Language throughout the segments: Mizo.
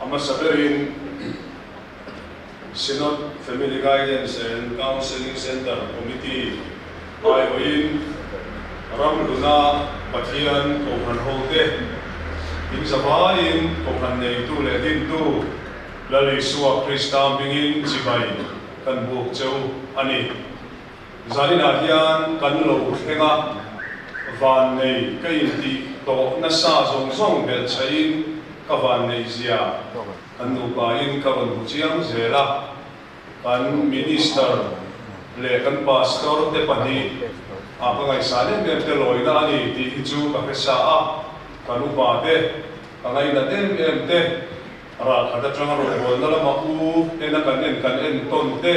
A hmasa berin Synod Family Guidance and Counselling Centre Committee aiawhin Ramhluna Pathian Kohhran hote in zavaiin Kohhran neitu leh dintu Lal Isua Krista hmingin chibai kan buk cheu a ni. Zaninah hian kan lo thleng a, vannei ka intih tawh nasa zawng zawng belhchhahin ka vanneih zia kan nupain ka rawn hmu chiang zel a. Kan Minister leh kan Pastor te pahnih ah ka ngaihsan em em te lawina a ni tih hi chu ka hre sa a, kan upa te ka ngainat em em te Ralkhat atanga rawngbawlna lama u ena kan en kan en tawn te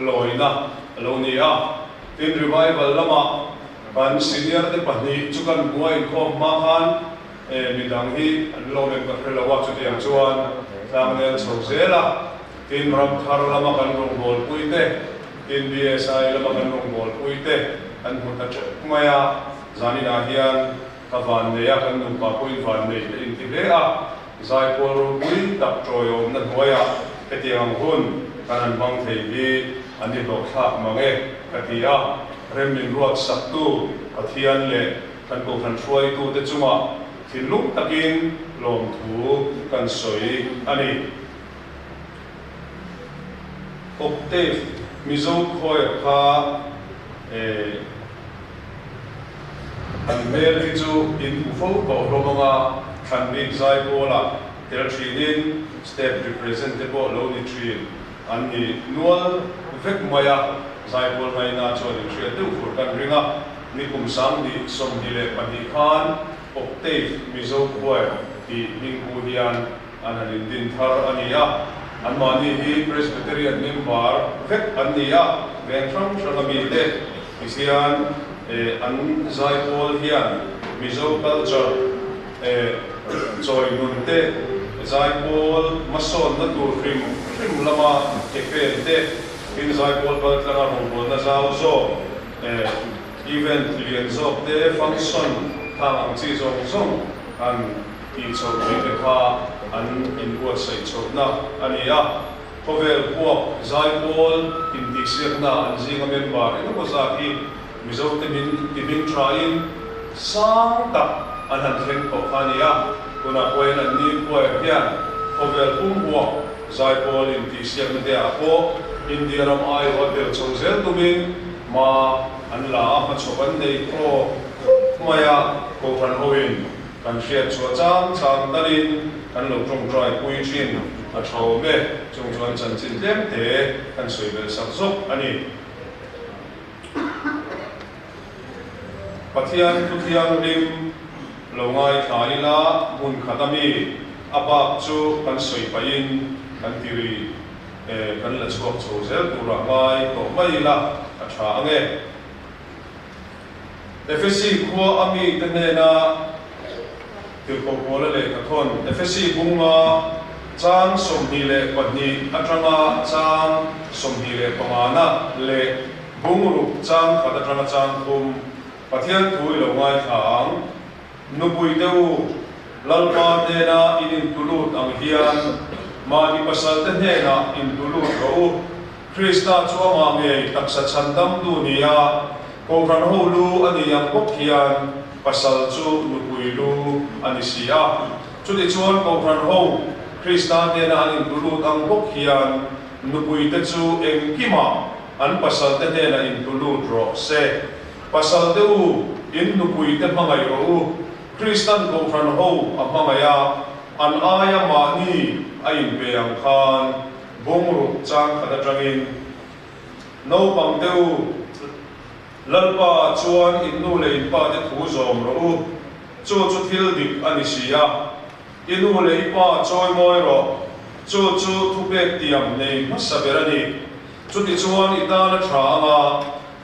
lawina a lo ni a. Tin, revival lama kan senior te pahnih chu kan hmu a inkhawm hma khan midang hi an lo em ka hre lo a, chutiang chuan tlangnel chho zel a. Tin, ramthar lama kan rawngbawlpui te, tin BSI lama kan rawngbawlpui te kan hmu ta teuh mai a, zaninah hian ka vannei a, kan nupa pawhin vannei te inti hle a. Zaipawl ropui tak tawiawmna hnuaiah hetiang ang hun kan han hmang thei hi an ni hlawhthlak mang e, ka ti a. Rem min ruat saktu Pathian leh kan Kohhran hruaitute chungah thinlung takin lawmthu kan sawi a ni. Octave Mizo Choir kha eh an hmel hi chu in hmu fo tawh hlawm anga thlan bik zai pawlah tel thinin state represent te pawh lo ni thin an ni nual vek mai a, zaipawl ngaina chuan in hriat deuh fur kan ring a, nikum 2022 khan Octave Mizo Choir tih hmingpu hian an han indin thar a ni a, anmahni hi Presbyterian member vek an ni a, veng hrang hrang a mite tihian an zaipawl hian Mizo culture chawi nun te, zaipawl hmasawnna tur hrim hrim lama ke pen te, tin zaipawl kaltlanga rawngbawlna zau zawk event lian zawk te, function khang ang chi zawng zawng an Tih chhoh theih te kha an inbuatsaih chhohna a ni a. Khawvel huap zaipawl intihsiakna an zinga member engemaw zat hi Mizote min tihming thain sang tak an han thleng tawh kha a ni a. Tunah pawhin an ni choir hian khawvel pum huap zaipawl intihsiakna te ah pawh India ram aiawh a tel chho zel tumin hma an la a, hmachhawp an nei tawk khawp mai a, Kohhran hoin Kan hriat chhuah chang chang talin kan lo tawngtai pui thin a tha awm e, chung chuan chanchin tlem te kan sawi belh sak zawk a ni. Pathian thu thianghlim lo ngaithla ila hmun khat a mi a bak chu kan sawi pahin kan ti ri e, kan la chhuak chho zel turah ngai tawh mai ila a tha ange. Efesi khua a mite hnena Tirhkoh Paula lehkha thawn Efesi bunga chang 22 atanga chang 25 na leh bungruk chang khat atanga chang thum Pathian thu i lo ngaithla ang. Nupui te u, Lalpa hnena in intulut ang hian mahni pasalte hnenah intulut rawh u. Krista chu amah ngei taksa chhandam tu ni a, Kohhran ho lu a ni ang bawk hian pasal chu nupui lu a ni si a. Chutichuan Kohhran ho Krista hnena an intulut ang bawk hian nupuite chu engkimah an pasalte hnena intulut rawh se. Pasalte u, in nupuite hmangaih rawh u. Kristan Kohhran ho a hmangaih a, an aia mahni a inpe ang khan Bungruk chang khat atangin naupang te u, Lalpa chuan in nu leh in pa te thu zawm rawh u, chu chu thil dik a ni si a. I nu leh i pa chawi mawi rawh, chu chu thupek tiam nei hmasa ber a ni. Chutichuan i tan a tha anga,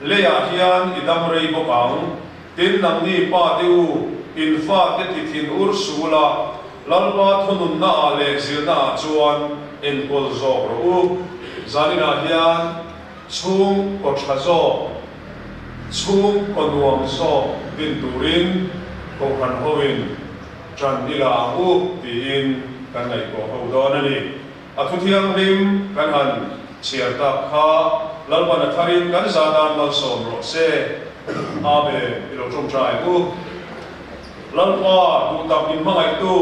leiah hian i dam rei bawk ang. Tin, nangni pa te u, in fa te ti thin ur sul a, Lalpa thununna ah leh zilhna ah chuan enkawl zawk rawh u. Zaninah hian chhung kaw tha zawk, chhung kaw nuam zawk din turin Kohhran hoin ṭan i la ang u tiin. kan ngaihtuah ho dawn a ni. A thu thianghlim kan han chhiar tak kha Lalpan a tharin kan zah dan malsawm rawh se. Amen. I lo tawngtai u. Lalpa duh tak min hmangaihtu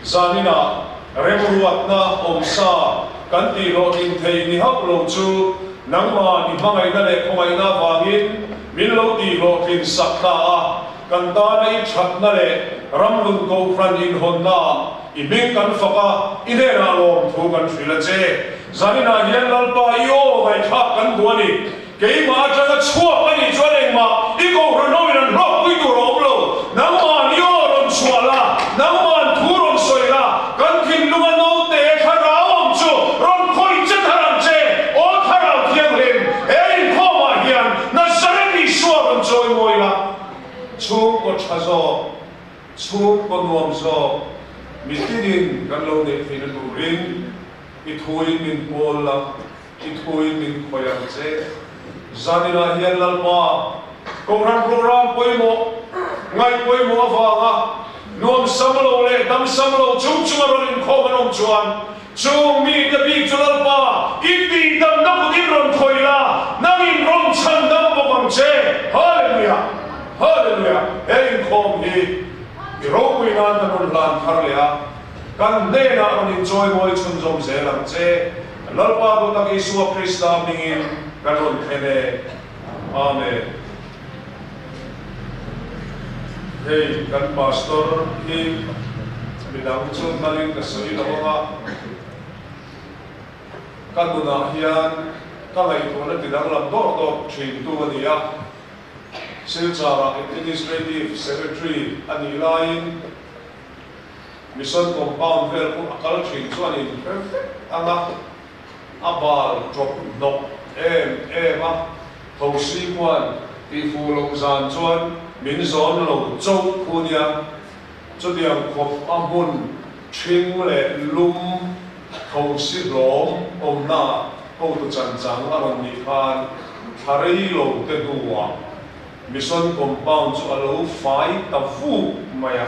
zaninah remruatna awmsa kan tih hlawhtlin thei ni hauh lo chu nangmah i hmangaihna leh khawngaihna avangin min lo tih hlawhtlin sak ta a, kan tana i thatna leh ramlun kohhran inhawnnaah I hming kan fak a, i hnenah lawmthu kan hrilh a che. Zaninah hian Lalpa i aw ngaihthlak kan duh a ni. Keimah atanga chhuak a nih chuan engmah i kohhran hoin an hlawkpui tur a awm lo. Nangma'n i aw rawn chhuah la, nangma'n thu rawn sawi la, kan thinlunga naute thlarau ang chu rawn khawih che thar ang che. Aw Thlarau Thianghlim, he inkhawmah hian Nazareth Isua rawn chawi mawi la, chhungkaw tha zawk. Chhungkaw nuam zawk mitinin kan lo neih theihna turin i thuin min pawl la, i thuin min khawih ang che. Zaninah hian Lalpa, Kohhran program pawimawh, ngaih pawimawh avanga nuam sam lo leh dam sam lo chung chunga rawn inkhawm an awm chuan chung mite bik chu Lalpa, i tihdamna kutin rawn khawih la, nangin rawn chhandam bawk ang che. Hallelujah! Hallelujah! He inkhawm hi i ropui nan kan rawn hlan thar leh a, kan hnenah rawn inchawimawi chhunzawm zel ang che. Lalpa duhtak Isua Krista hmingin kan rawn thlen e. Amen. Hei kan pastor hi midang chu hmalin ka sawi lo ang a, ka nunah hian ka ngaihtuahna tidanglam dawrh dawrh thintu a ni a. Silchar-ah Administrative Secretary a nih laiin Mission Compound vel khu a kal thin chuan inhre vek ang a, a bal ṭawp hnawk em em a, thosi khuan tihfuh loh zan chuan min zawn lo chauh khu nia. Chutiang khawp a hmun ṭhing leh lum thosi hlawm awmnaah hotu chanchang a rawn nih khan thla rei lo te hnuah Mission Compound chu a lo fai ta vuk mai a,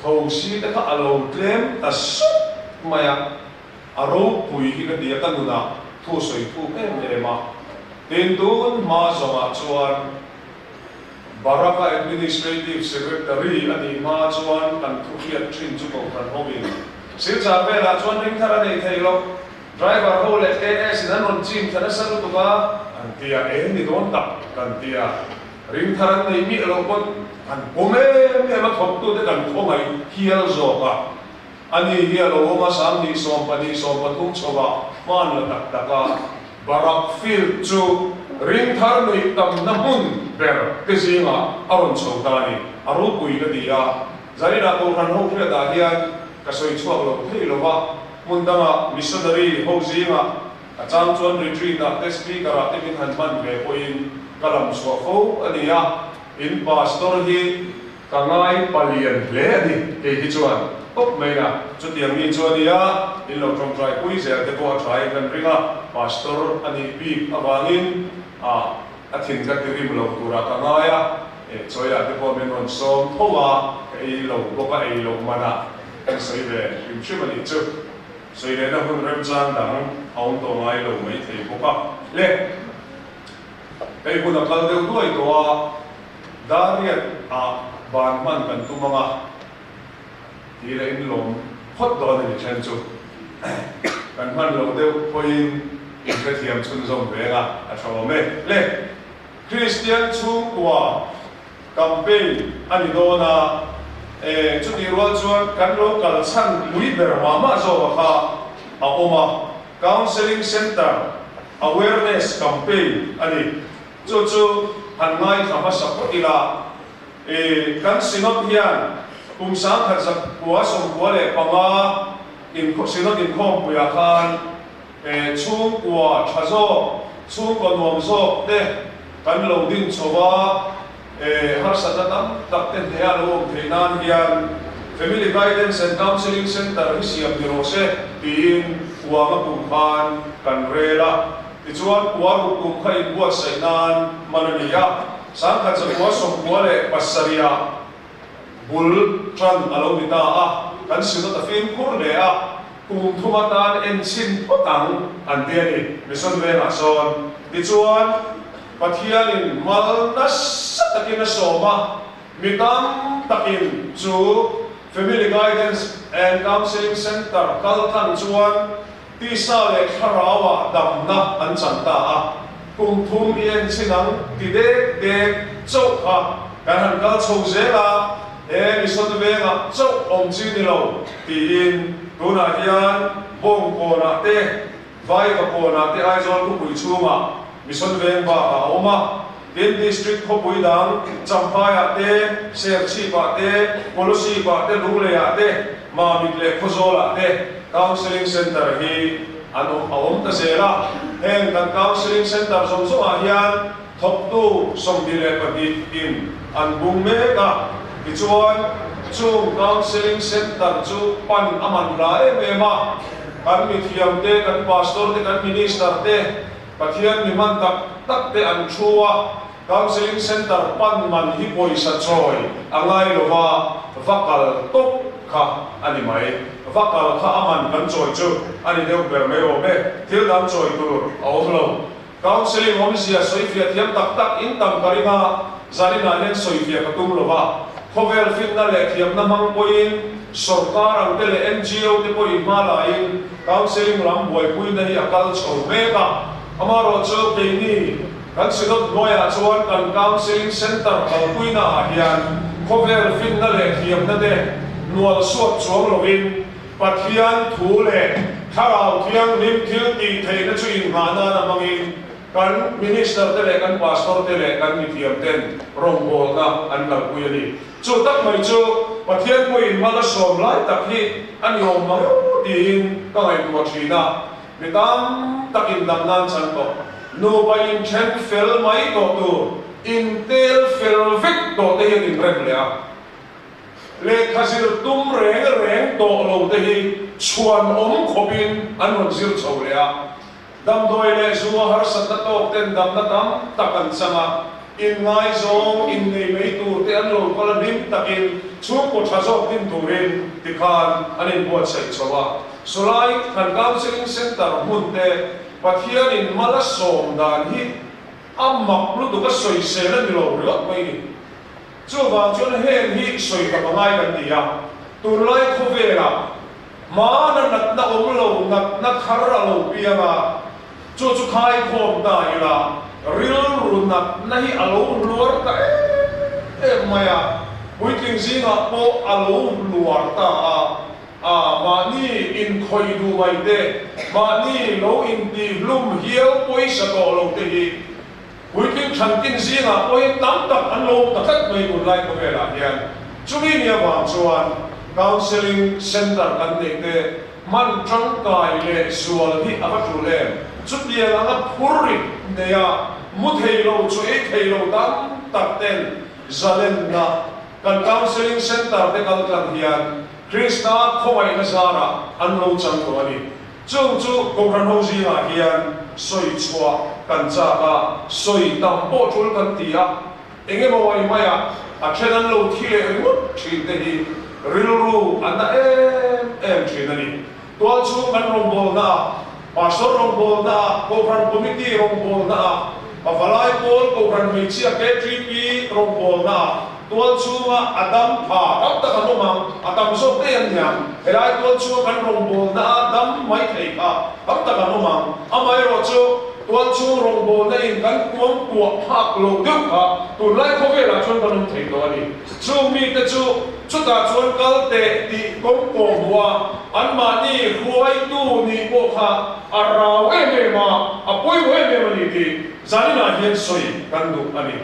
thosi te kha a lo tlem ta sup mai a, a ropui hi ka ti a, ka nunah thu sawi thuk em em a, tin tun hma zawngah chuan Baraka Administrative Secretary a nih hma chuan kan thu hriat thin chu Kohhran hoin Silchar velah chuan ring thar a nei thei lo. Driver ho leh KS in an rawn chim thla nasa lutuk a. An ti a, eng ni dawn tak kan ti a, ring thar an nei miah loh pawn kan pawm em em a, thawktute kan khawngaih hial zawk a. Ani hi a lo awm a, 20 12 13 chho ah hman la tak tak a, Barak Field chu ring thar nuih tamna hmun ber te zingah a rawn chho ta a ni. A ropui ka ti a, Zaninah Kohhran ho hriatah hian ka sawi chhuak lo thei lo va, Hmun dangah missionary ho zingah a chang chuan retreat ah te speaker ah te min han hman ve pawhin ka lam chhuah fo a ni a, in pastor hi ka ngai palian hle a ni kei hi chuan tawp mai na. Chutiang mi chu a ni a, in lo tawngtai pui zel te pawh a tha in kan ring a, pastor a nih bik avangin ah a thin ka ti rim lo turah ka ngai a, eh chawiah te pawh min rawn sawm tho a, ka ei lo bawk a ei loh manah. Kan sawi ve hrim hrim a nih chu. Sawi lehna hun remchang dang a awm tawh ngai lo mai thei bawk a. Le! Hei hun a kal deuh duai tawh a, Dariat ah ban hman kan tum ang a, tih leh in lawm phawt dawn a ni then chu. Kan hman loh deuh pawhin in hrethiam chhunzawm veng a, a tha awm e. Le! Kristian chhungkua Campaign a ni dawn a, e, chutih rual chuan kan lo kal chhan pui ber mah mah zawka kha a awm a, Counselling Centre Awareness Campaign a ni. Chu chu han ngaithla hmasa phawt ila, e, kan Synod hian kum 1995 inkhawm Synod inkhawmpuiah khan, He chhungkua tha zawk, chhungkaw nuam zawk te kan lo din chho a, he harsatna tam tak te hneha lo awm theih nan hian Family Guidance and Counselling Centre hi siam ni rawh se tiin uanga kum khan kan rel a. Tichuan kua ruk kum kha inbuatsaih nan hman a ni a, 1997ah. bul tan a lo ni ta a, kan Synod a fimkhur hle a, kum thum atan en chhin phawt ang an ti a ni, Mission Vengah sawn. Tichuan, Pathianin mal nasa takin a sawm a, mi tam takin chu Family Guidance and Counselling Centre kal tlang chuan Tisa leh thlarauah damna an chan ta a, kum thum i en chin ang ti dek dek chauh kha kan han kal chho zel a, he mission vengah chauh awm chi ni lo tiin tunah hian Bawngkawnah te, Vaivakawnah te Aizawl khawpui chhungah mission veng bakah a awm a. Tin, District khawpui dang Champhaiah te, Serchhipah te, Kolosipah te, Lungleiah te, Mamit leh Khawzawlah te Counselling Centre hi an awm a awm ta zel a. Heng kan Counselling Centre zawng zawngah hian thawktu 22 in an bung mek a. Tichuan, chung Counselling Centre chu pan a man hla em em a. Kan mithiam te, kan Pastor te, kan Minister te, Pathian mi hman tak tak te an thu a, Counselling Centre pan man hi pawisa chawi a ngai lo va, va kal tawp kha a ni mai. Va kal kha a man kan chawi chu a ni deuh ber mai awm e, thil dang chawi tur a awm lo. Counselling awmzia sawifiah thiam tak tak in tam ka ring a, zaninah hian sawifiah ka tum lo va, khawvel finna leh thiamna hmang pawhin sawrkar ang te leh NGO te pawhin hma laiin Counselling lam buaipuina hi a kal chho mek a, amaherawhchu keini kan Synod hnuaiah chuan kan Counselling Centre kalpuina ah hian khawvel finna leh thiamna te hnual suat chuang lovin Pathian thu leh Thlarau Thianghlim thil tih theihna chu inghah nana hmangin kan Minister te leh kan Pastor te leh kan mithiam ten rawngbawlna an kalpui a ni. Chu tak mai chu Pathian pawhin mal a sawm lai tak hi a ni awm mang emaw tiin ka ngaihtuah thin a, mi tam takin dam nan chan tawh, nupa inthen fel mai tawh tur, intel fel vek tawh te hi an inrem leh a. Lehkha zir tum reng reng tawh lo te hi chhuan awm khawpin an rawn zir chho leh a. Damdawi leh zua harsatna tawk ten damna tam tak an chang a, inngaizawng, innei mai tur te an lo kal a hlim takin chhungkaw tha zawk din turin tikhan an inbuatsaih chho a. Sawlai kan Counselling Centre hmun te Pathianin mal a sawm dan hi a mak lutuk a sawisel a ni lo ringawt mai ni. Chuvang chuan heng hi sawi tam a ngai kan ti a, tunlai khawvelah Hmana natna awm lo, natna thar a lo piang a, chu chu khaikhawm ta ila, rilru natna hi a lo hluar ta em em mai a, puitling zingah pawh a lo hluar ta a, a mahni inkhawih duh mai te, mahni lo intihhlum hial pawisa tawh lo te hi Puitling thankin zingah pawhin tam tak an lo awm ta tlat mai tunlai khawvelah hian. Chumi ni avang chuan Counselling Centre kan neih te hman tangkai leh zual hi a va tul em? Chutiang anga phur rit neia mu thei lo chu ei thei lo tam tak ten zalenna kan Counselling Centre te kal tlang hian Krista khawngaihna zarah an lo chang tawh a ni. Chung chu Kohhran ho zingah hian sawi chhuah kan chak a, sawi tam pawh tul kan ti a, eng emaw mai maiah a then an lo thi leh ringawt thin te hi rilru a na em em thin a ni. Tualchhung kan rawngbawlna ah, Pastor rawngbawlna ah, Kohhran Committee rawngbawlna ah, Pavalai Pawl Kohhran Hmeichhia KTP rawngbawlna ah, Tual chhunga a dam pha tam tak an awm ang, a tam zawk daih an niang. Helai tual chhunga kan rawngbawlna a dam mai thei kha tam tak an awm ang. Amaherawhchu, tual chhung rawngbawlna in kan kuam kuah phak lo deuh kha tunlai khawvelah chuan kan awm thei tawh a ni. Chung mite chu chutah chuan kal teh tih kawng kawh hmuh a, anmahni hruaitu nih pawh kha a rau em em a, a pawimawh em em a ni tih zaninah hian sawi kan duh a ni.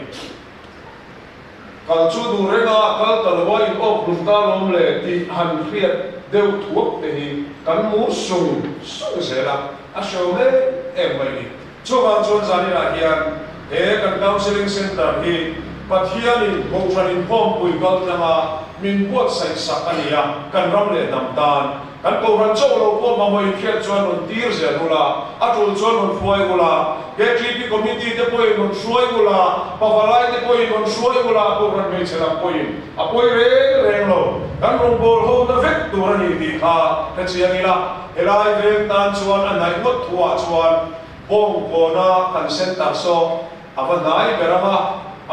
Kal chu duh reng a, kal ta lo a in awk hlum ta lawm le tih han hriat deuh thuak te hi kan mur sung sung zel a, a hrehawm em em mai ni. Chuvang chuan zaninah hian he kan Counselling Centre hi Pathianin Kohhran inkhawmpui kaltlanga min buatsaih sak a ni a, kan ram leh hnam tan. Kan Kohhran chauh lo pawh mamawh inhriat chuan rawn tir zel ula, a tul chuan rawn hruai ula, KTP Committee te pawhin rawn hruai ula, Pavalai te pawhin rawn hruai ula, Kohhran hmeichhe lam pawhin a pawi reng reng lo. Kan rawngbâwl hona vek tur a ni tih kha hrechiang ila, helai veng tan chuan a hnaih ngawt thuah chuan Bawngkawna kan centre saw A va hnai ber ang a,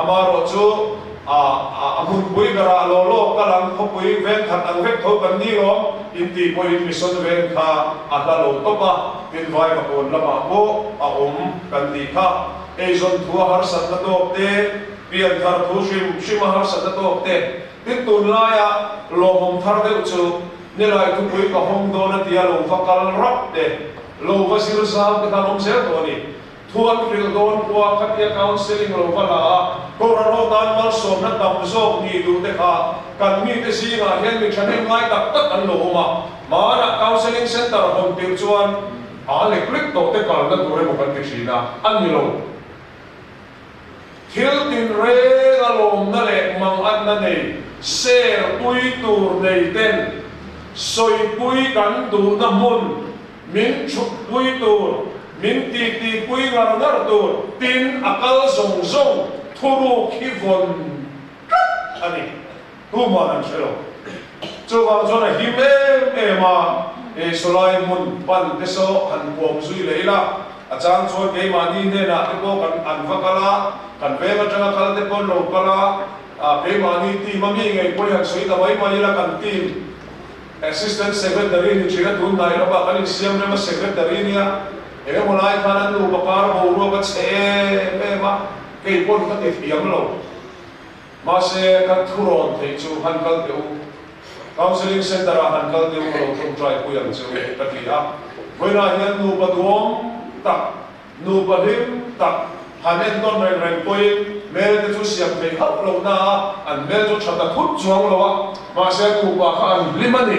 amarawh chu a a hmunpui berah law law kal ang, khawpui veng khat ang vek tho kan ni lawm, intih pawhin mission veng kha a hla lo tawp a, tin Vaivakawn lamah pawh a awm kan tih kha. Eizawn thu a harsatna tawk te, pianthar thu hrim hrim a harsatna tawk te, tin tunlaia lawmawm thar deuh chu Nilai thupui ka hawng dawn a tia lo va kal rap te, lo va zir zau te kha an awm zel tawh a ni. Thu an hrilh dawn khua khatia counselling lo va la a, Kohhran ho tan malsawmna tam zawk nih duh te kha kan mite zingah hian mi thahnem ngai tak tak an lo awm a. Hmanah counselling centre hawn tirh chuan a lek lek tawh te kalna tur emaw kan ti thin a, a ni lo. Thil tinreng a lawmna leh manganna nei, ser pui tur nei ten sawipui kan duhna hmun Min chhukpui tur, min titipui ngar ngar tur, tin a kal zawng zawng thuruk hi vawn tlat a ni. Tuman an hre lo. Chuvang chuan a him em em a, e sawlai hmun pan te saw han kawm zui leh ila, a chang chuan keimahni hnenah te pawh kan an va kal a, kan veng atanga kal te pawh an lo kal a, keimahni team a mi ngei pawh hi han sawi ta mai mai ila kan team Assistant Secretary ni thin a tun hnai lawkah kan insiam rem a Secretary nia eng emaw lai khan an nupa kar boruak a chhe em em a, kei pawn ka ti thiam lo. Mahse ka thurawn theih chu han kal teh u, Counselling Centre ah han kal teh u ka lo tawngtai pui ang che u ka ti a. Vawiinah hian nupa duhawm tak Nupa hlim tak han entawn reng reng pawhin hmel te chu siam theih hauh loh na a, an hmel chu tha ta thut chuang lo a, mahse nupa kha an hlim a ni.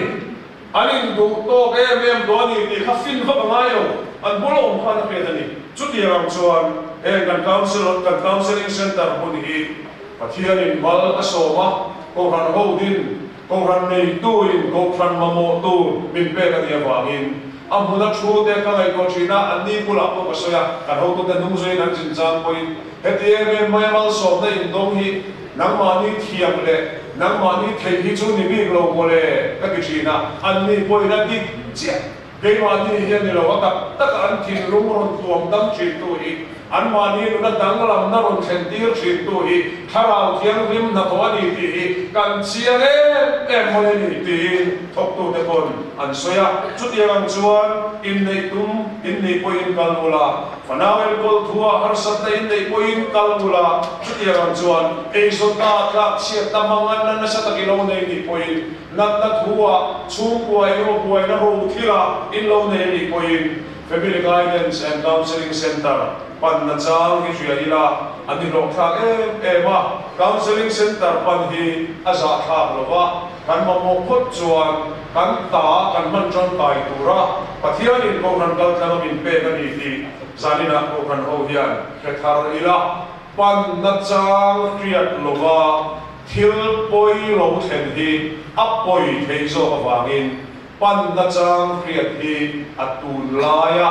An induh tawk em em tawh a ni tih kha fin vak a ngai lo, an bula awm khan a hriat a ni. Chutiang ang chuan heng kan counsellor kan counselling centre hmun hi Pathianin mal a sawm a, Kohhran ho din Kohhran neituin Kohhran mamawh tur min pek a nih avangin a hmuna thu te ka ngaihtuah thin a, anni bulah pawh ka sawi a, kan hotute hnung zuiin an zin chang pawhin heti em em maia malsawmna indawng hi nangmahni thiam leh nangmahni theih hi chu ni bik lo mawle ka ti thin a, anni pawhin a dik chiah. Keimahni hian ni lo, a tak taka an thinlung rawn tuam dam thintu hi, anmahni nuna danglamna rawn thlentir thintu hi Thlarau Thianghlim hnathawh a ni tih hi kan chiang em em mawi a ni tiin thawktute pawn an sawi a. Chutiang ang chuan inneih tum inneih pawhin kal ula, fanau enkawl thua harsatna inneih pawhin kal ula, chutiang ang chuan eizawnna tlakchhiatna manganna nasa tak i lo nei nih pawhin Natna thu-ah chhungkua emaw buaina ro thila in lo nei anih pawhin Family Guidance and Counselling Centre panna chang hi hria ila an ni hlawhthlak em em a. Counselling Centre pan hi a zahthlak lo va, kan mamawh phawt chuan kan ta kan hman tangkai tura Pathianin Kohhran kaltlanga min pek a ni tih zaninah Kohhran ho hian hre thar ila. Panna chang hriat lova thil pawi lo thlen hi a pawi theih zawk avangin panna chang hriat hi a tunlaia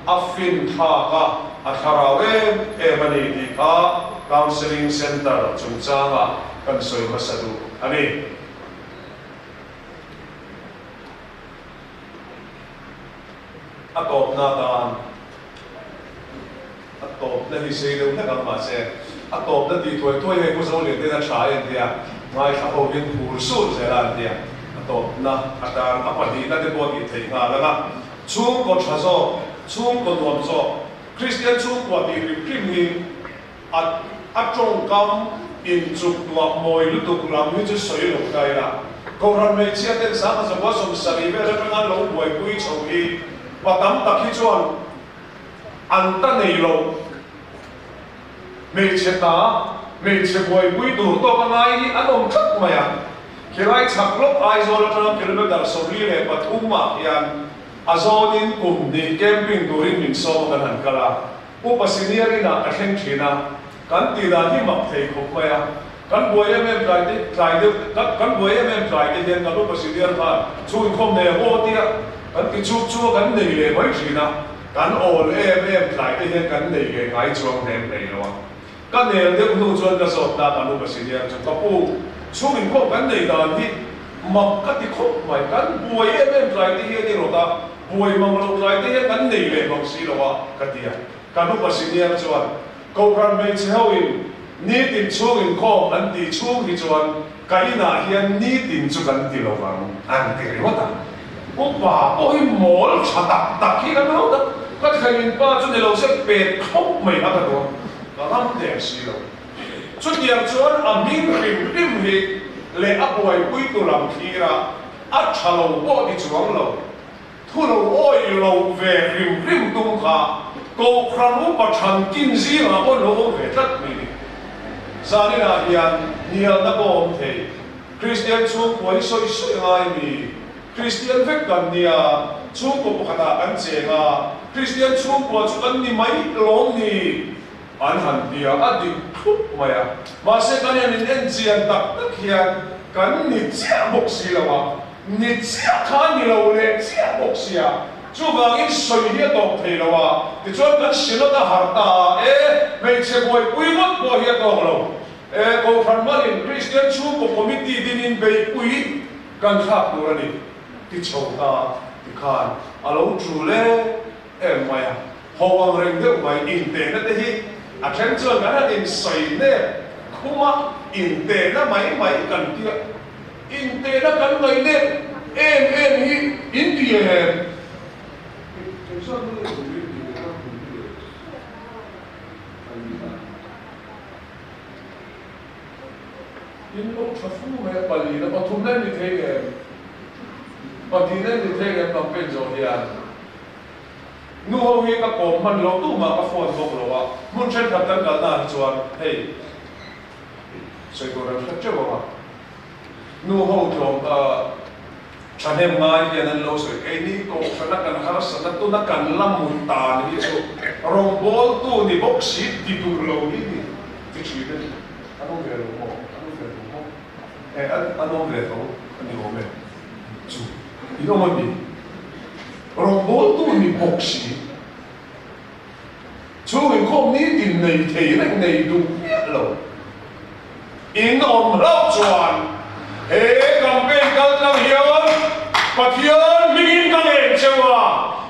a fin thlak a, a thlarau em em a ni tih kha Counselling Centre chungchangah kan sawi hmasa duh a ni. A tawpna atan. A tawpna hi sei deuh hlek ang mahse a tawpna tih thuai thuai hei Pu Zolian ten a tha e an tia, ngaithla ho hian phur sur zel a an tia, a tawpna atan a pahnihna te pawh tih theih nghal ang a, chhungkaw tha zawk, chhungkaw nuam zawk, Kristian chhungkua tih hrim hrim hi a a tawngkam inchuktuah mawi lutuk lam hi chu sawi lo ta ila, Kohhran hmeichhia ten 10,000 70 vel atanga an lo buaipui chho hi pa tam tak hi chuan An ta nei lo. Hmeichhe ta, hmeichhe buaipui tur tawk a ngai hi an awm tlat mai a. Khilai chhak lawk Aizawl atanga kilometre 43 ah hian a zawnin kum hnih camping turin min sawm a kan han kal a. Upa senior inah ka thleng thin a. Kan tih dan hi mak thei khawp mai a, kan buai em em tlai te tlai deuh kan buai em em tlai te hian kan upa senior khan chhungkhawm nei ang aw tia kan ti chuk chu a kan nei leh mai thin a, kan awl em em tlai te hian kan nei leh ngai chuang hnem hlei lo a. Ka nel deuh hnu chuan ka zawt ta kan upa senior chu ka pu chhungkhawm kan nei dan hi mak ka ti khawp mai, kan buai em em tlai te hian i rawt a, buai mang loh tlai te hian kan nei leh mang si lo a ka ti a. Kan upa senior chuan Kohhran hmeichhe hoin nitin chhung inkhawm an tih chhung hi chuan ka inah hian nitin chu kan ti lo vang an ti ringawt a. Upa pawh hi mawl tha tak tak hi kan lo tak. Ka thlengin pa chu ni lo se pet thlawp mai kha ka duh a, ka ram der si lo. Chutiang chuan a hming hrim hrim hi leh a buaipui tu lam thlir a, a tha lo pawh ti chuang lo. Thu lo awih lo ve hrim hrim tum kha Kohhran upa thankin zingah pawh lo awm ve tlat mai ni. Zaninah hian hnialna pawh awm thei. Kristian chhungkua hi sawi sawi ngai mi? Kristian vek kan nia, chhungkaw pakhatah kan cheng a, Kristian chhungkua chu kan ni mai lawm ni? An han ti a, a dik thlup mai a. Mahse kan han in en chian tak tak hian kan ni chiah bawk si lo a, ni chiah kha a ni lo leh chiah bawk si a. Chuvangin sawi hi a tawk thei lo a, tichuan kan synod a harh ta a, e, hmeichhe buaipui ngawt pawh hi a tawk lo. E, Kohhran malin Kristian chhungkaw committee dinin beihpui kan thlak tur a ni, ti chho ta tikhan a lo tul em em mai a. Ho ang reng deuh mai intehna te hi a then chuan kan han insawi nep khum a, intehna mai mai kan tia. Intehna kan ngaih nep em em hi in ti em? Engzat nge turin intehna hmun hi le palina? In lo tha fu mai a, palina pathumna in ni thei em? Pahnihna in ni thei em campaign zawh hian? Nu ho hi ka kawm hman lo tumah ka phone bawk lo a, hmun thenkhat kan kalna ah hi chuan hei sawi tur an hre teuh ang a, nu ho tlawm thahnem ngai hian an lo sawi keini kohhrana kan harsatna tuna kan la mut tan hi chu rawngbawltu ni bawk si ti duh lo hi ni ti thin a ni, an awm ve lo maw? An awm ve tho maw? E an awm ve tho a ni awm e chu in awm a mi? Rawngbawltu ni bawk si. Chhung inkhawm nitin nei thei reng nei duh miah lo. In awm hlauh chuan he campaign kal tlang hian Pathian hmingin ka ngen cheu a,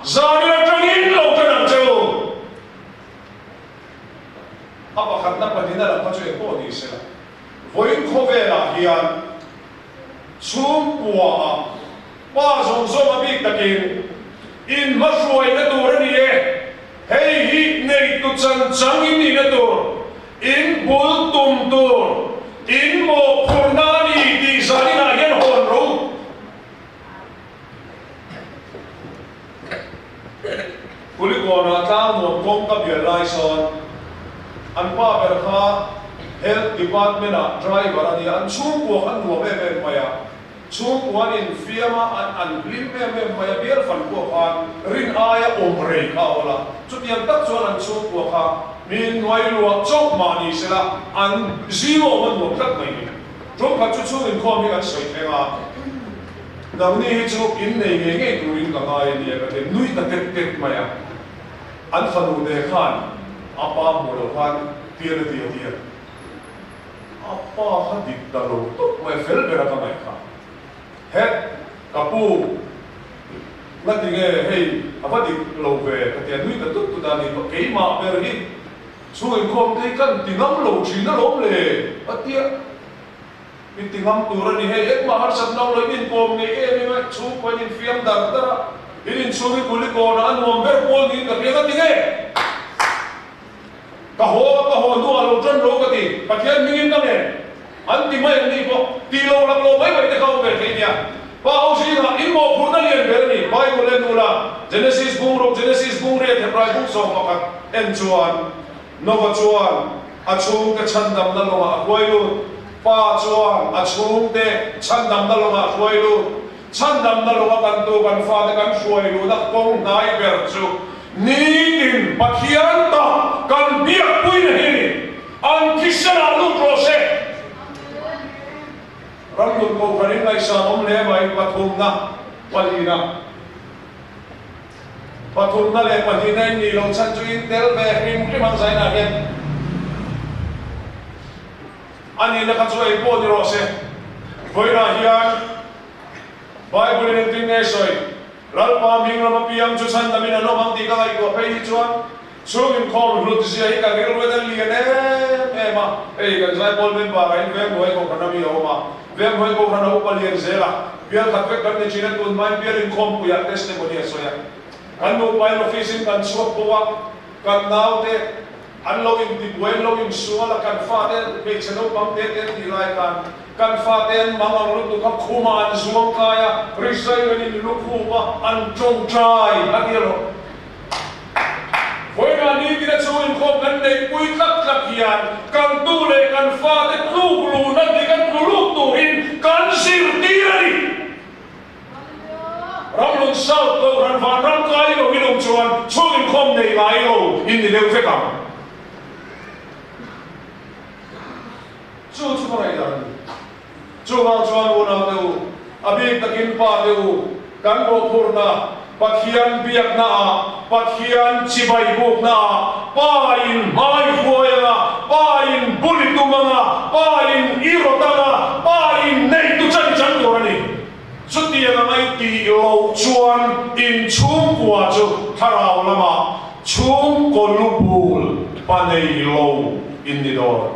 zanin atangin lo tan ang cheu. A pakhatna pahnihna lam kha chu engpawh ni sela, vawiin khawvelah hian chhungkuaah Pa zawng zawng a bik takin in hmahruaina tur a ni e, hei hi neitu chan chang in nihna tur, in bul tum tur, in mawhphurhna a ni tih zaninah hian hawn ro. Kulikawnah tlangnuam kawng ka bial lai sawn an pa ber kha Health Department-ah driver a ni a, an chhungkua kha an nuam em em mai a. Chhungkua an infiam a, an an hlim em em mai a, bial fan pawh khan rin aia awm rei kha a awl a. Chutiang tak chuan an chhungkua kha mi nuai luah chauh mah ni sela, an zing awm a nuam tlat mai ni. Ṭawngkhat chu chhung inkhawm hi kan sawi thleng a, nangni hi chu innei ngei ngei turin ka ngai a nia ka ti, nui ta tet tet mai a. An fanu te khan a pa hmuh loh khan tian a ti a ti a. A pa kha dik ta lo tawp mai, fel ber a ka ngaih kha. Het, ka pu, nga ti nge hei a va dik lo ve ka ti a, nui ta tut tut a ni pawh keimah ber hi chhung inkhawm te hi kan ti ngam lo thin alawm le a ti a, i ti ngam tur a ni hei, engmah harsat no lo in inkawm ngei em em a, chhungkaw in infiam dar dar a, in inchhung hi kulikawnah a nuam ber pawl niin ka hria nga ti nge? Ka haw a, ka haw hnuah lo tan lo ka ti, Pathian hmingin ka ngen an ti mai ang ni pawh ti lo lak lo mai mai te kha awm ve thei nia. Pa ho zingah in mawhphurhna lian ber a ni, Bible en ula, Genesis bung ruk, Genesis bung riat, Hebrai bung 11 en chuan Nova chuan a chhungte chhandamna lawngah a hruai lut, Pa chuan a chhungte chhandamna lawngah a hruai lut, Chhandamna lawng a kan tu kan fate kan hruai luhna kawng hnai ber chu nitin Pathian tak kan biakpuina hi a ni. An thisenah lut rawh se. Ramlut Kohhran in ngaihsan awm hle mai, pathumna, palina. Pathumna leh pahnihna in nih loh chhan chu in tel ve hrim hrim ang zainah hian a nihna kha chu ei pawh ni rawh se. Vawiinah hian Bible in engtin nge sawi? Lalpa hming ram apiang chu chhandamin an awm ang tih ka ngaihtuah phei hi chuan Chung inkhawm hlut zia hi kan rilru hian a lian em em a, hei kan Zaipawl member ah in Venghnuai Kohhran a mi a awm a, Venghnuai Kohhran a upa lian zel a, bial khat vek kan ni thin a, tun hmain bial inkhawmpui ah testimony a sawi a, kan nupa in office in kan chhuak bo a, kan naute an lo intibuai an lo insual a, kan fate hmeichhe naupang te te an tih lai khan kan fate an mang ang lutuk a, khumah an zuang kai a, rizai an inlukhup a, an tawngtai a ti alawm. Vawiinah nitina chu inkhawm kan neihpui tlat tlat hian kan tu leh kan fate tluk luhna dik a tlu lut turin kan zirtir a ni. Ramlun South Kohhran Vanram kai lo in awm chuan chhung inkhawm nei ngai lo in ni deuh vek ang. Chu chu ka ngaihdan a ni. Chuvang chuan unaute u, a bik takin pate u, kan mawhphurhna, Pathian biaknaah, Pathian chibai buknaah, Pa in hmai huai anga, Pa in bul i tum anga, Pa in i rawt anga, Pa in neitu chan i chan tur a ni. Chutiang anga i tih loh chuan in chhungkua chu thlarau lamah chhungkaw lu bul pa nei lo in ni dawn.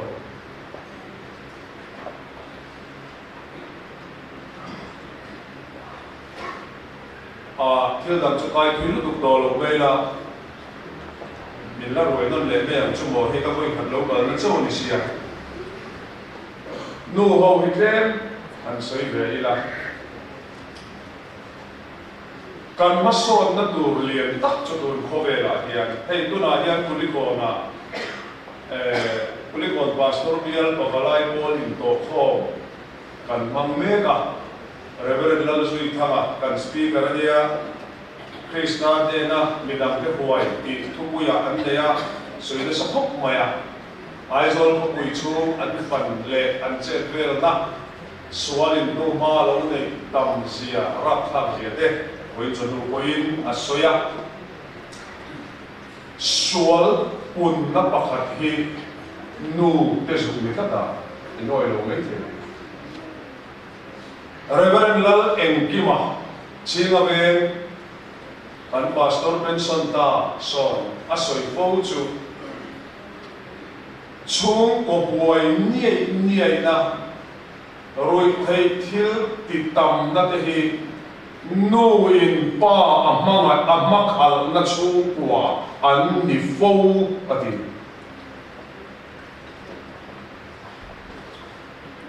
A, thil dang chu kai thui lutuk tawh lo mai la, min la ruai nawn leh mai ang chu maw, hei ka vawikhat lo kalna chauh a ni sia. Nu ho hi tlem han sawi ve ila. Kan hmasawnna tur lian tak chu tun khawvelah hian, hei tunah hian Kulikawnah Kulikawn Pastor Bial Pavalai Pawl intawhkhawm kan hmang mek a, Rev. Lalzuithanga kan Speaker a nia, Krista hnena midangte huai tih thupuiah an nei a, sawi nasa khawp mai a, Aizawl khawpui chhung an fan leh an chet velna Sualin hnu hma lo neih tam zia rapthlak zia te vawi chawhnu pawhin a sawi a. Sual punna pakhat hi nu te zuk ni tlat a, inawi lo mai thei. Reverend Lal Engkima Chinga veng kan Pastor pension ta sawn a sawi fo chu Chhungkaw buai niaih niaihna, ruihtheih thil ti tamna te hi nu in pa a hmangaih a hmakhalhna chhungkua an ni fo a ti.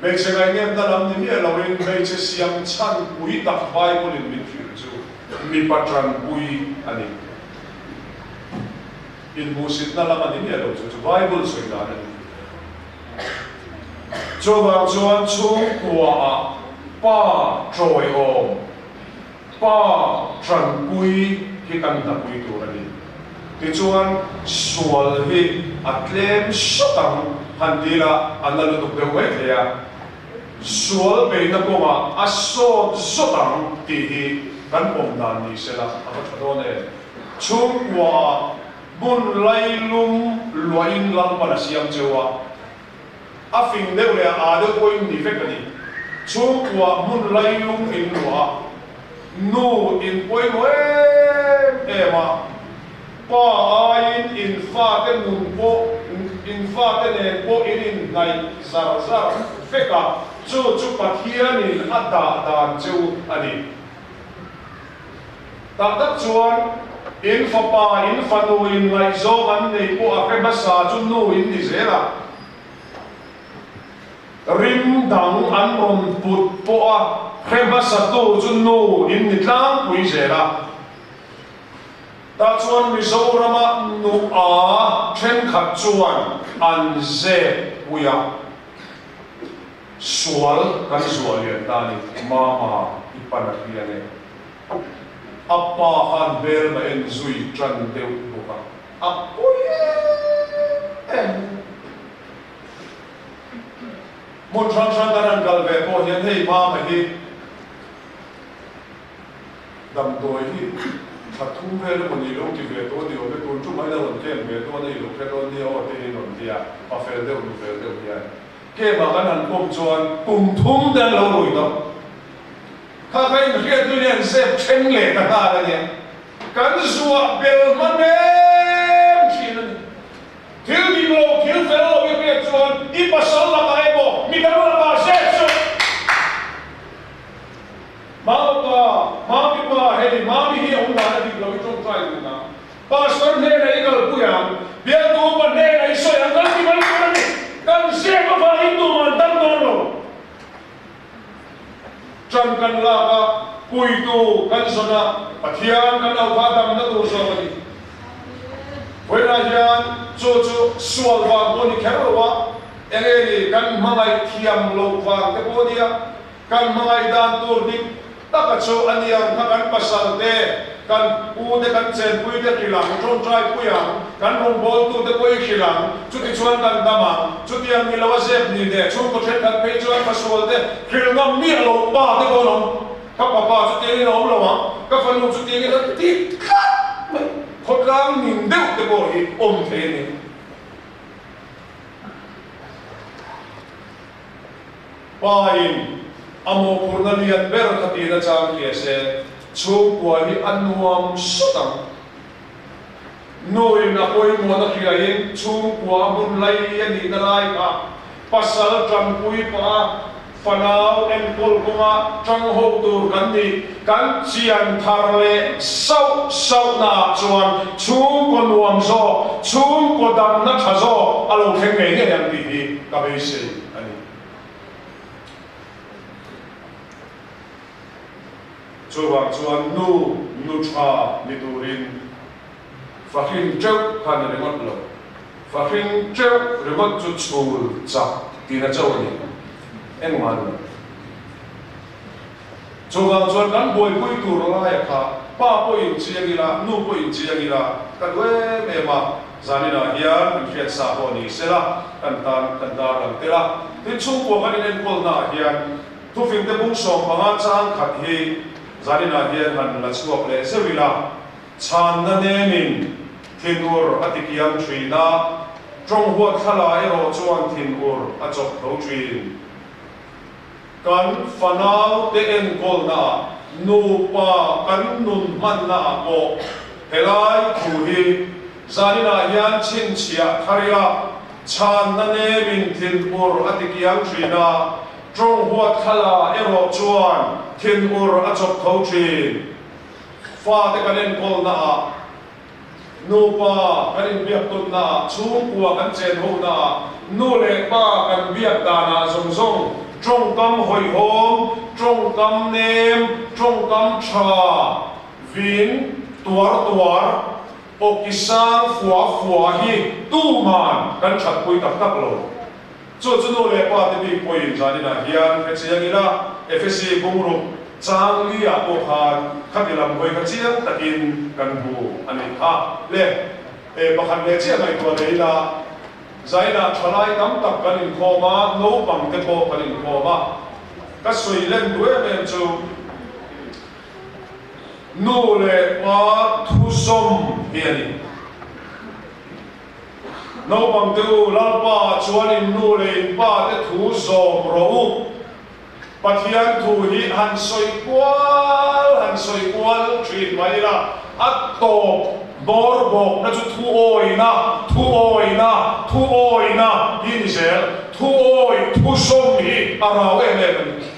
Hmeichhe ngaihnepna lam ni miah loin hmeichhe siam chhan pui tak Bible in min hrilh chu mipa tanpui a ni. Inhmuhsitna lam a ni miah lo chu chu Bible sawi dan a ni. Chuvang chuan chhungkuaah pa tawiawm, pa tanpui hi kan hnapui tur a ni. Tichuan sual hi a tlem sawt ang han ti ila a na lutuk deuh mai thei a. Sual beihna kawngah a sawt zawt ang tih hi kan pawm dan ni sela a va tha dawn em? Chhungkuaah hmun lailum luahin Lalpan a siam cheu a, a fing deuh leh a aa deuh pawhin ni vek a ni. Chhungkuaah hmun lailum in luah a, nu in pawimawh em em a, pa aiin in fate nun pawh in fate nen pawh in inhnaih zar zar vek a, chu chu Pathianin a dah dan cheu a ni. Tak tak chuan, in fapa, in fanu in ngaihzawng an neih pawh a hre hmasa chu nu in ni zel a. Rim dang an rawn put pawh a hre hmasa tu chu nu in ni tlangpui zel a. Tah chuan Mizorama nu a thenkhat chuan an zep pui a. Sual kan zuah lian ta ni, Mama i pan a hria nge? A pa khan hmel ma en zui tan deuh bawk a, a pawi em em. Hmun hrang hrang kan han kal ve pawh hian hei Mama hi damdawi hi thla thum vel emaw ni lo ti ve tawh a ni awm e, tun tumah hian a rawn kem ve dawn a, i lo hre dawn nia aw tiin rawn ti a, pa fel deuh nu fel deuh hian kemah kan han pawm chuan kum thum te an lo rui tawh. Kha ka inhriat hnuin hian zep then leh ta nghal a nia. Kan zuah bel hman em thin a ni. Thil dik lo, thil fel lo i hriat chuan i pasal lakah emaw midang lakah zep suh. Mama pa, mami pa, hei mami hi a awm dan a dik lo i tawngtai duh na. Pastor hnenah i kalpui ang, bialtu upa hnenah i sawi ang kan ti mai tur a ni. Kan zep avangin tumah an dam dawn lo. Ṭan kan lak a, puitu kan zawn a, Pathian kan lo kha damna tur zawk a ni. Vawiinah hian chu chu sual vang pawh a ni kher lo a, eng nge ni kan hmangaih thiam loh vang te pawh a nia, kan hmangaih dan tur dik taka chu a ni ang kha kan pasal te, Kan pu te kan chenpui te hrilh ang, tawngtai pui ang, kan rawngbawltu te pawh i hrilh ang, chutichuan kan dam ang. Chutiang ni lo a zep ni leh chhungkaw thenkhat phei chuan fasual te hrilh ngam miah lo pa te pawh an awm. Ka papa chutiangin a awm lo ang, ka fanu chutiangin a ti tlat mai. Khawtlang ning deuh te pawh hi awm thei a ni. Pa in a mawhphurhna lian ber kha tiin a chang hria se, chhungkua hi a nuam sawt ang. Nu in a pawimawhna hria in chhungkua a hmun lai a nihna lai kha pasal tanpui pah a fanau enkawl kawnga tang ho tur kan nih kan chian thar leh sauh sauhna ah chuan chhungkaw nuam zawk, chhungkaw damna tha zawk a lo thleng ngei ngei ang tih hi ka beisei a ni. Chuvang chuan nu nu tha ni turin fahrin teuh kha ni ringawt lo. Fahrin teuh ringawt chu chhul chak tihna chauh a ni. Engmah a ni lo. Chuvang chuan kan buaipui tur laia kha pa pawh inchiang ila, nu pawh inchiang ila ka duh em em a, zaninah hian kan hriat sa pawh ni sela kan tan kan dar lang tel a. Tin, chhungkua kan inenkawlnaah hian thufingte bung 15 chang khat hi zaninah hian han la chhuak leh zeuh ila, chhanna nemin thinur a tikiang thin a, tawng huat thla erawh chuan thinur a chawp tho thin. Kan fanaute enkawlnaah, nupa kan nun hmannaah pawh helai thu hi zaninah hian chhinchhiah thar ila, chhanna nemin thinur a tikiang thin a, tawng huat thla erawh chuan thinur a chawp tho thin. Fate kan enkawlnaah. Nupa kan inbiak tawnnaah, chhungkua kan chen honaah, nu leh pa kan biak danah zawng zawng tawngkam hawihhawm, tawngkam nem, tawngkam tha, vin, tuar tuar, awki sang fua fua hi tuman kan thatpui tak tak lo. Chu chu nu leh pa te bik pawhin zaninah hian hre chiang ila, Efesi bungruk chang li-ah pawh khan khati lam hawi kha chiang takin kan hmu a nih kha. Le, e pakhat leh chiah ngaihtuah leh ila, zainah thalai tam tak kan inkhawm a, naupang te pawh kan inkhawm a. Ka sawi len duh em em chu, nu leh pa thuzawm hi a ni. Naupang te u, Lalpa ah chuan in nu leh in pa te thu zawm rawh u. Pathian thu hi han sawi kual han sawi kual thin mai ila, a tawp bawr bawkna chu thu awina, thu awina, thu awina hi ni zel. Thu awi, thu zawm hi a rau em em a ni.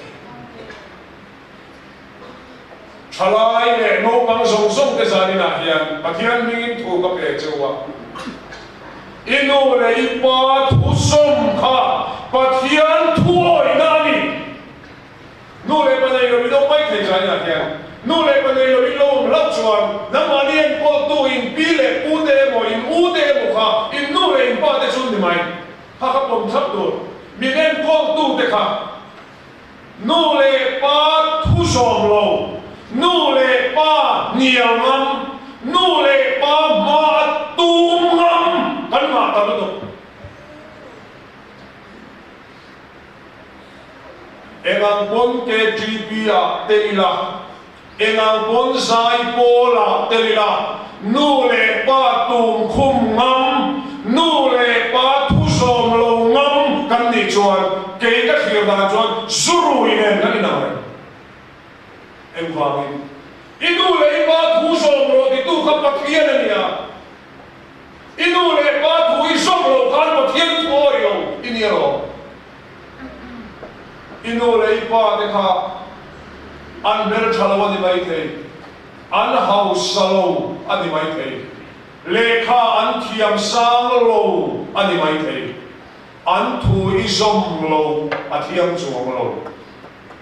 Thalai leh naupang zawng zawng te zaninah hian Pathian hmingin thu ka pe che u a. I nu leh i pa thusawm kha Pathian thuawihna a ni. Nu leh pa nei lo in awm mai thei zaninah hian nu leh pa nei lo in lo awm hlauh chuan nangmahni enkawltu in pi leh pu te emaw in u te emaw kha in nu leh in pa te chu ni mai. Kha kha pawm thlap tur. Min enkawltu te kha. Nu leh pa thu zawm lo, nu leh pa hnial ngam, nu leh pa hma a tum ngam kan ngah ta lutuk. Engang pawn KTP ah tel ila, engang pawn zaipawl ah tel ila, nu leh pa tum khum ngam, nu leh pa thu zawm lo ngam kan nih chuan kei ka thlir dan chuan zu rui nen kan inang reng. Engvangin? I nu leh i pa thu zawm rawh titu kha Pathian a nia. I nu leh pa thu i zawm loh khan Pathian thu awih lo i nia lawm. I nu leh i pa te kha an hmeltha lo a ni maithei, an hausa lo a ni maithei, lehkha an thiam sang lo a ni maithei, an thu i zawm lo a thiam chuang lo.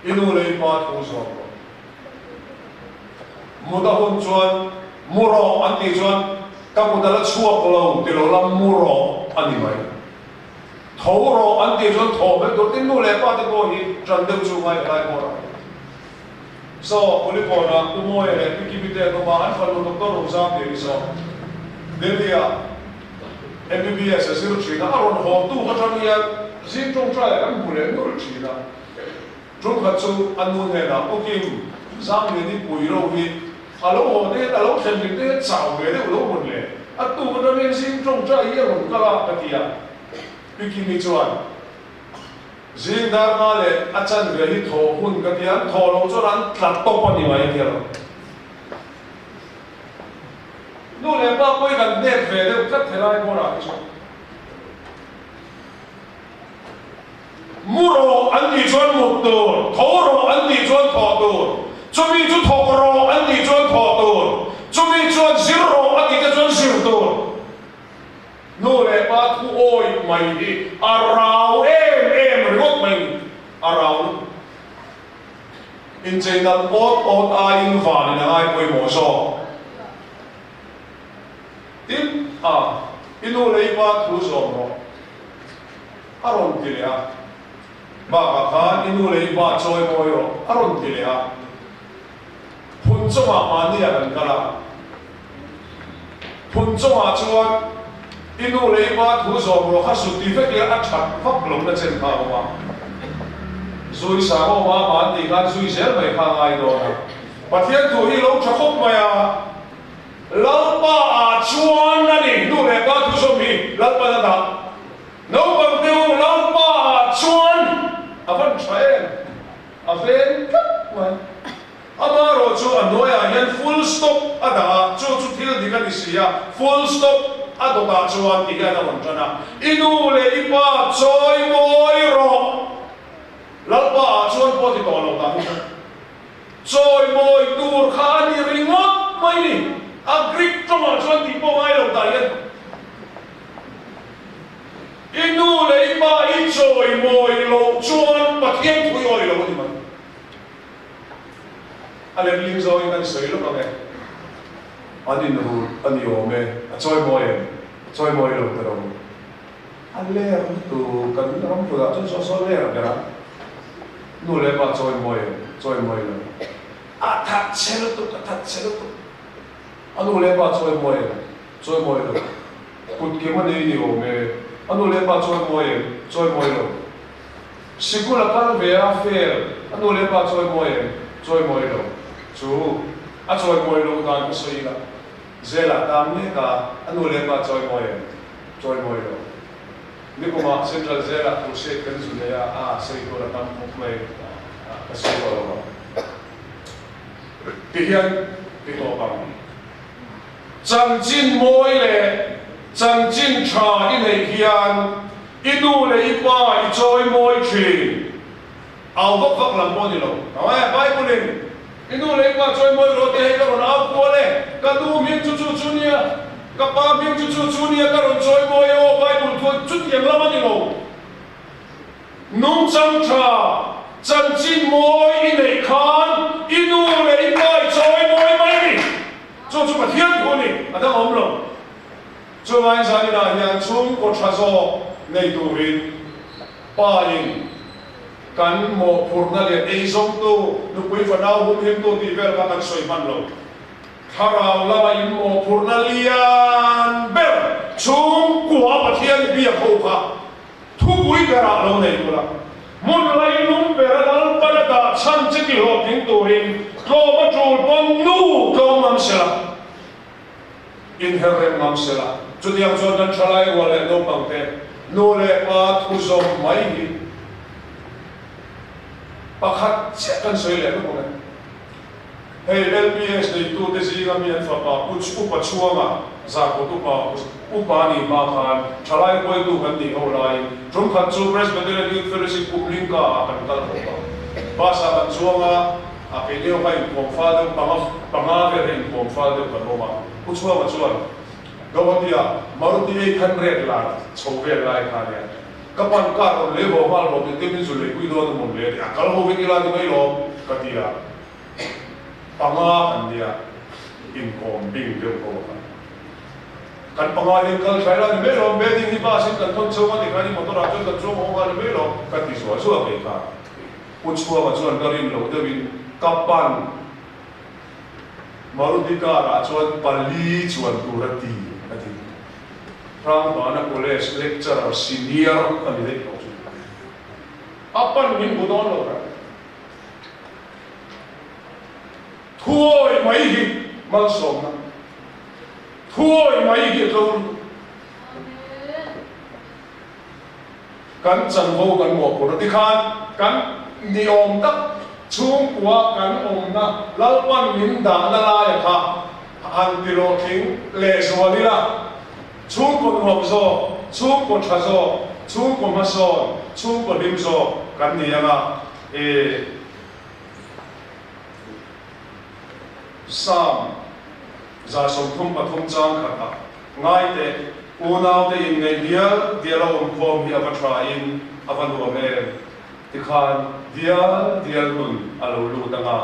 I nu leh i pa thu zawm rawh. Mut a hun chuan mu rawh an tih chuan ka mut a la chhuak lo ti lo la mu rawh a ni mai. Tho rawh an tih chuan thaw mai tur tin nu leh pa te pawh hi ṭan deuh chu ngai helai bawr ah hian. Saw Kulikawnah Pu Mawia leh Pi Kimi te an awm a, an fanu Doctor Rozam Liani saw Delhi ah MBBS a zir ṭhin a, a rawn haw tuk aṭang hian zing ṭawngṭai ah kan hmu leh nulh ṭhin a. Ṭumkhat chu a nu hnenah Pu Kim, Zangliani pui ro hi a lo haw te hian a lo thlen ring te hian chau ve deuh lo mawn le, a tuk aṭangin zing ṭawngṭai hi a rawn kal a ka ti a. Pi Kimi chuan, Zing dar nga leh a chanve hi thawh hun ka ti a, an thawh loh chuan an tla tawp a ni mai a ti a lo. Nu leh pa pawhin an hnek ve deuh tlat helai bawrah hi chuan. Mu rawh an tih chuan mut tur, tho rawh an tih chuan thawh tur, chumi chu thawk rawh an tih chuan thawh tur, chumi chuan zir rawh a tih te chuan zir tur. Nu leh pa thu awih mai hi a rau em em ringawt mai ni, a rau lutuk. Inchei nalh awt awt aiin vanin a ngai pawimawh zawk. Tin, a, i nu leh i pa thu zawm rawh. A rawn ti leh a. Bakah khan i nu leh i pa chawi mawi rawh a rawn ti leh a. Phun chungah mahni ah kan kal a. Phun chungah chuan i nu leh i pa thu zawm rawh kha su ti vek ila a that vak lo na chen kha a awm a. Zui sang awm a mahni khan zui zel mai kha a ngai dawn a. Pathian thu hi lo tha khawp mai a. Lalpa ah chuan a ni nu leh pa thu zawm hi Lalpan a dah. Naupang te u Lalpa ah chuan a van tha em? A ven tlat mai. Amaherawh chu a hnuaiah hian full stop a dah a, chu chu thil dik a ni si a, full stop a dawtah chuan ti hian a rawn tan a, I nu leh i pa chawi mawi rawh. Lalpa ah chuan pawh ti tawh lo tah hi chuan. Chawimawi tur kha a ni ringawt mai ni. A Greek tawngah chuan tih pawh ngai lo tah hian i nu leh i pa i chawimawi loh chuan Pathian thu i awih lo a ni mai. A letling zawngin kan sawi lawk ang e. An inrut a ni awm e. A chawimawi em? A chawimawi lo ta lo. A ler lutuk, kan ram kutah chuan saw saw ler ber a, nu leh pa chawimawi em, chawimawi lo. A that chhe lutuk, a that chhe lutuk. A nu leh pa chawimawi em, chawimawi lo. Kut kim a nei ni awm e, a nu leh pa chawimawi em, chawimawi lo. Sikul a kal ve a, fail, a nu leh pa chawimawi em, chawimawi lo. Chu, a chawimawi loh dan ka sawi ila, Zelah tang mek a, a nu leh pa chawimawi em? Chawimawi lo. Nikumah Central Zelah crusade kan zu nei a, a sawi tur a tam khawp mai, ka sawi tawh lo ang. Tihian ti tawp ang. Chanchin mawi leh chanchin tha i neih hian i nu leh i pa i chawimawi thin. Au vak vak lam pawh a ni lo. Awai Bible in i nu leh i pa chawimawi rawh tih hei ka rawn au kual e, ka nu hming chu chu chu nia, ka pa hming chu chu chu nia ka rawn chawimawi e aw Bible thu chutiang lam a ni lo. Nungchang tha, chanchin mawi i neih khan i nu leh i pa i chawimawi mai a ni. Chu chu Pathian thu a ni, a dang awm lo. Chuvangin zaninah hian chhungkaw tha zawk nei turin Pa in kan mawhphurhna leh eizawngtu, nupui fanau humhimtu tih vel kha kan sawi hman lo. Thlarau lama in mawhphurhna lian ber chhungkua Pathian biak ho kha thupui berah lo nei ula. Hmun lailum bera Lalpan a dah chhan che tihlawhtling turin tlawm a tul pawn nu tlawm ngam sela, inher rem ngam sela. Chutiang chuan kan thalai rual leh naupangte nu leh pa thu zawm mai hi pakhat chiah kan sawi leh lawk ang e. Hei LPS neitute zinga mi an fapa Pu Upa Chhuanga Zarkawt Upa Upa nih hma khan thalai huaitu kan nih ho laiin tumkhat chu Presbyterian Youth Fellowship kum Lingka ah kan kal ho a. Bus ah kan chuang a, a kei deuh kha inkawm fal deuh panga panga vel kha inkawm fal deuh kan awm a. Pu Chhuanga chuan Gauhati ah Maruti 800 lar chho vel lai kha nia Ka pan car rawn lei haw nghal rawh tih te min zu leipui dawn a mawn le tih a kal ho vek ila ni mai lawm ka ti a, panga kan nia inkawm bing deuh ho a kan panga hian kal thlai la ni mai lawm wedding hi bus in kan thawn chhung a tikhan i motor ah chuan kan chuang haw nghal ni mai lawm ka ti zuah zuah kei kha Pu Chhuanga chuan ka rin loh deuhin ka pan Maruti car ah chuan pali chuan tur a ti a ti. Hrangvana College lecturer senior a ni daih tawh chu. A pan min hmu dawn lo reng. Thuawi mai hi malsawmna, thuawi mai hi a tlo lutuk. Kan chanvo kan mawhphurh a tikhan kan ni awm tak chhungkua kan awmna Lalpan min dahna laia kha han ti hlawhtling lehzual ila, chhungkaw nuam zawk, chhungkaw tha zawk, chhungkaw hmasawn, chhungkaw hlim zawk kan ni ang a, e Psalm 133 chang khatah Ngai teh, unaute inngeih dial dial a awm khawm hi a va tha in a va nuam em? Tikhan dial dial nun a lo lut ang a,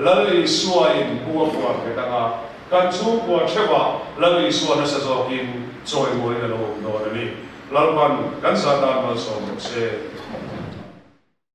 Lal Isua in pu a puan nghet ang a, kan chhungkua theuhah Lal Isua nasa zawkin chawimawiin a lo awm dawn a ni. Lalpan kan zah dan malsawm rawh se.